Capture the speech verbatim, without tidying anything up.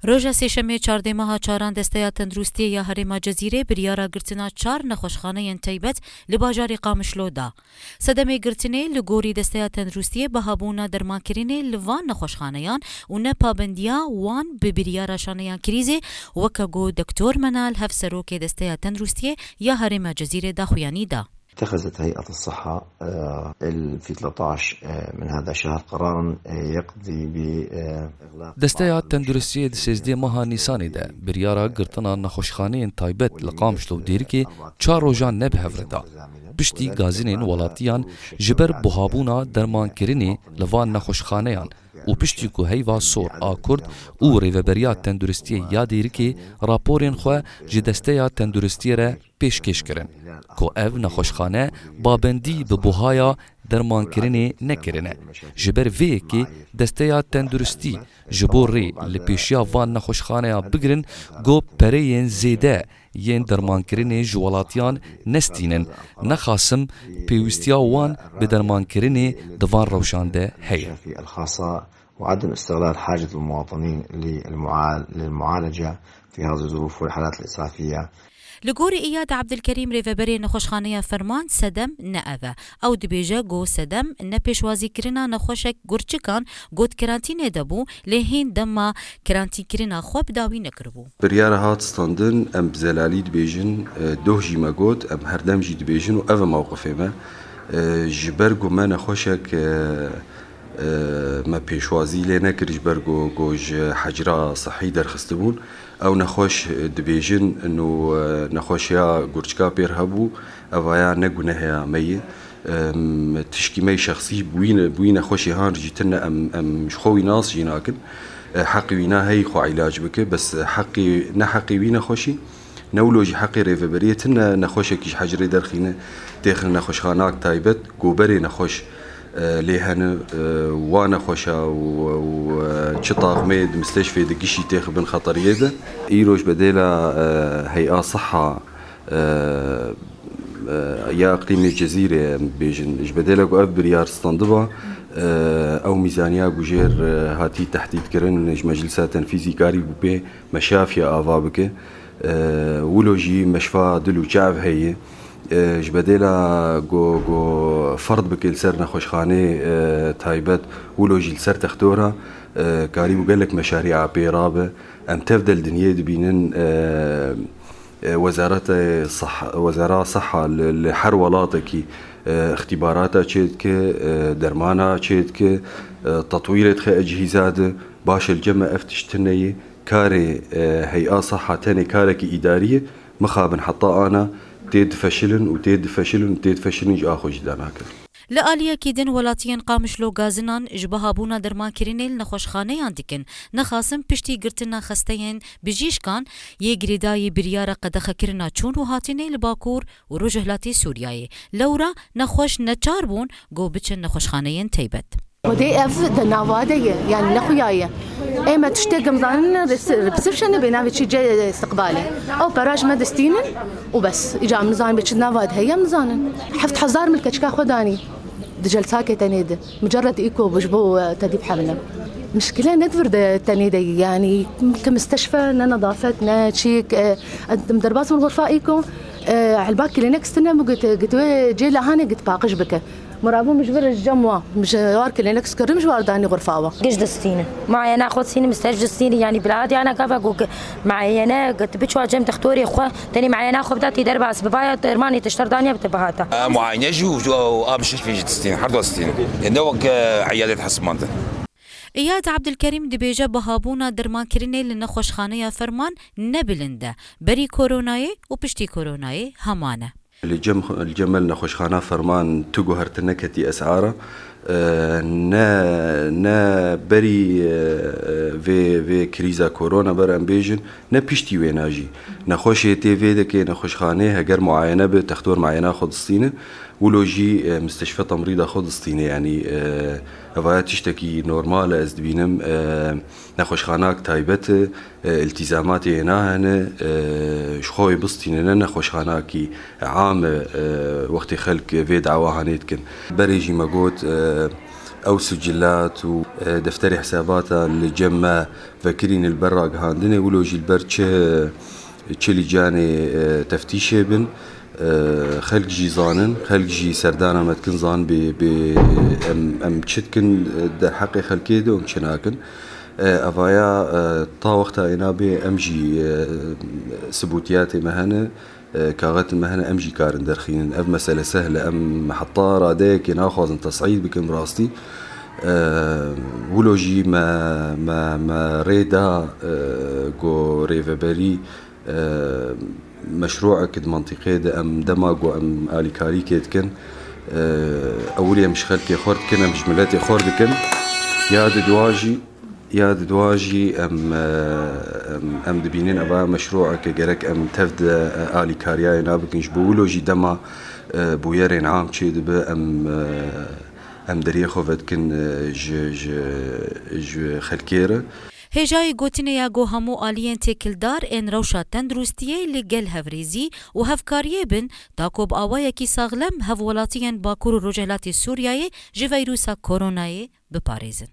Roja Sêşemê çardê meha çaran Desteya Tenduristiyê ya Herêma Cezîrê biryara girtina çar nexweşxaneyên taybet li bajarê Qamişlo da. Sedemê girtinê li gorî Desteya Tenduristiyê bihabûna dermankirinê li van nexweşxaneyan û nepabendiya wan bi biryara şaneyan krîzê, weke ku Doktor Menal, Hevserokê Desteya Tenduristiyê ya Herêma Cezîrê daxuyanî da. اتخذت هيئة الصحة، آه، ال-، في ثلاثة عشر، آه، من هذا الشهر قرارا، آه، يقضي ب، آه، إغلاق Desteya بعض Tenduristiyê di sêzdê meha Nîsanê de biryara girtina nexweşxaneyên taybet li Qamişlo û Dêrikê çar rojan ne bi hev re da. Piştî gazinên welatiyan ji ber buhabûna dermankirinê li van nexweşxaneyan û piştî ku Heyva Sor a Kurd û Rêveberiya Tenduristiyê ya Dêrikê raporên xwe ji Desteya Tenduristiyê re pêşkêş kirin ku ev nexweşxane babendî bi buhaya dermankirinê nekirine. Ji ber vê yekê Desteya Tenduristî ji bo rê li pêşiya van nexweşxaneya bigirin, ku pereyên zêde yên dermankirinê ji welatiyan nestînin, nexasim pêwîstiya wan bi dermankirinê di van rewşan de heye. الخاصة وعدم استغلال حاجة المواطنين للمعال-، للمعالجة في هذه الظروف والحالات الإسعافية. Li gorî Îyad Ebdilkerîm, rêveberê nexweşxaneya Ferman, sedem ne ev e. Ew dibêje ku sedem ne pêşwazîkirina nexweşek gurçikan ku di karantînê de bû, lê hîn dema karantînkirina xwe bi dawî nekiribû. Biryara hat standin, em bi zelalî dibêjin, e, doh jî me got, em her dem jî dibêjin û ev e mewqifê me. E, ji ber ku me nexweşek, e, e, me pêşwazî lê nekir, ji ber ku, ku ji hecra sihî derxistibûn. Ew nexweş, e, dibêjin, û, e, nexweşiya gurçika pêr hebû, evaya ne guneheya me ye. Em, tişkî me yê şexsî bi wî ne-, bi wî nexweşê han jî tune, em, em ji xwe wî nas jî nakin. E, heqê wîna heyî xwe îlac bike, bes heqê, ne heqê wî nexweşî, ne wilo jî heqê rêveberiyê tune nexweşekî ji hecrê derxîne, têxine nexweşxanak taybet, goberê nexweş, e, lê hene, e, wa nexweşa û, û, e, çi taxmê di mistêşfê di gişî têxibin xeteriyê de. Îro ji bedêla, e, Hey'a Siha, e, e, ya Îqlîmê Cezîrê, em bêjin, ji bedêla ku ev biryar standiba, e, ew mîzaniya ku jêr, e, hatî tehdîdkirin ji Meclisa Tenfîzî karî bû pê meşafiya ava bike. E, wilo jî meşfa dil û çav heye. E, ji bedêla ku, ku ferd bike li ser nexweşxanê, e, taybet, wilo jî li ser textora, e, karî bû gelek meşarîa pê rabe. Em tev de li dinyê dibînin, e, e, Wezareta Sih-, Wezara Siha li, li her welatekî, e, îxtîbarata çêdike, e, dermana çêdike, e, tetwîrê dixe ecihîza de. Baş e, li cem me ev tişt tune ye. Karê, e, Hey'a Siha tenê karekî îdarî ye. Mixabin heta ana tê difeşilin û tê difeşilin û tê difeşilin ji a xwe jî danakin. Li aliyekî din, welatiyên Qamişlo gazinan ji bihabûna dermankirinê li nexweşxaneyan dikin, nexasim piştî girtina xesteyên bijîşkan yê girêdayî biryara qedexekirina çûn û hatînê li Bakur û Rojhilatê Sûriyeyê. Lewra nexweş neçar bûn ku biçin nexweşxaneyên taybet. Xwedê ev di nava de ye, yani ne xuya ye. Ê me tiştê gim zanin, bi sif şenê bê navê çi cê istiqbalê. Ew pera ji me distînin û bes. Îca em nizanin bê çi nava de heye, em nizanin. Heft hezar min li keçika xwe danî. Di celsakê tenê de. Mucerred îko bû ji bo, e, tedîb hemle. Mişkile ne di vir de tenê de ye, yani ki misteşfe, ne nedafet, ne çi, e, em derbas min xurfa îko, e, helbak klînek stine bû git, git wê cê lehanê git paqij bike. Mirabû min ji vir ji cem wa, min ji war klênek skirim ji war danî xurfa wa. Giş distînin. Muayena xwe distînin, misteş distînin, yanî bila hat yana gava ku muayene, ku tu biçwa cem dextorê xwe, tenê muayena xwe bida tî derbas bibaya dermanê tişter daniya bi te bihata. E, muayene jî û, û a mistişfê jî distînin, her du distînin. Ne wek, e, eyalet hesmandin. Îyad Ebdilkerîm dibêje bihabûna dermankirinê li nexweşxaneya Ferman ne bilind e. Berî koronayê û piştî koronayê heman e. Li cem, li cem me li nexweşxana Ferman tu guhertin neketî esara. E, ne, ne berî, e, vê, vê krîza korona ber em bêjin, ne piştî wêna jî. Nexweşê tê vê dekê nexweşxanê heger muayene bi, textor muayena xwe distîne. Wilo jî, e, mistişfe temrîda xwe distîne. Yanî, e, evaya tiştekî normal e, ez dibînim, e, nexweşxanak taybet e. E, îltîzamatê yê nahene, e, ji xwe wê bistîne, ne nexweşxanakî am e, e, wextê xelk vê dawa hanê dikin. Berê jî me got, e, Ew sicilat û, e, defterê hesabata li cem me vekirîn li ber ragihandinê, wilo jî li ber çi, çi lîcanê, e, teftîşê bin, e, xelk jî zanin, xelk jî serdana me dikin, zan bê, bê em, em çi dikin, e, derheqê xelkê de û em çi nakin. E, evaya, e, ta wexta êna bê em jî, e, sibûtiyatê me hene. E, kaxetên me hene, em jî karin derxînin. Ev mesele sehl e. Em heta radeyekê naxwazin tes'îd bikin bi rastî. E, wilo jî me, me, me rê da, e, ku rêveberî, e, meşrûek di mentiqê de em dema ku em alîkarîkê dikin, e, ewilî em ji xelkê xwe dikin, em ji miletê xwe dikin. Ya di dua jî Ya di dua jî em, e, em, em dibînin eva meşrûeke gerek em tev de, e, alîkariyayê nabikin. Ji bo wilo jî dema, e, bûyerên am çêdibe em, e, em deriyê xwe vedikin, e, ji, ji, ji xelkê re. Hêjayî gotinê ya ku hemû aliyên têkildar ên rewşa tenduristiyê li gel hevrêzî û hevkariyê bin, da ku bi awayekî saxlem hevwelatiyên Bakur û Rojhilatê Sûriyeyê ji veyrusa koronayê biparêzin.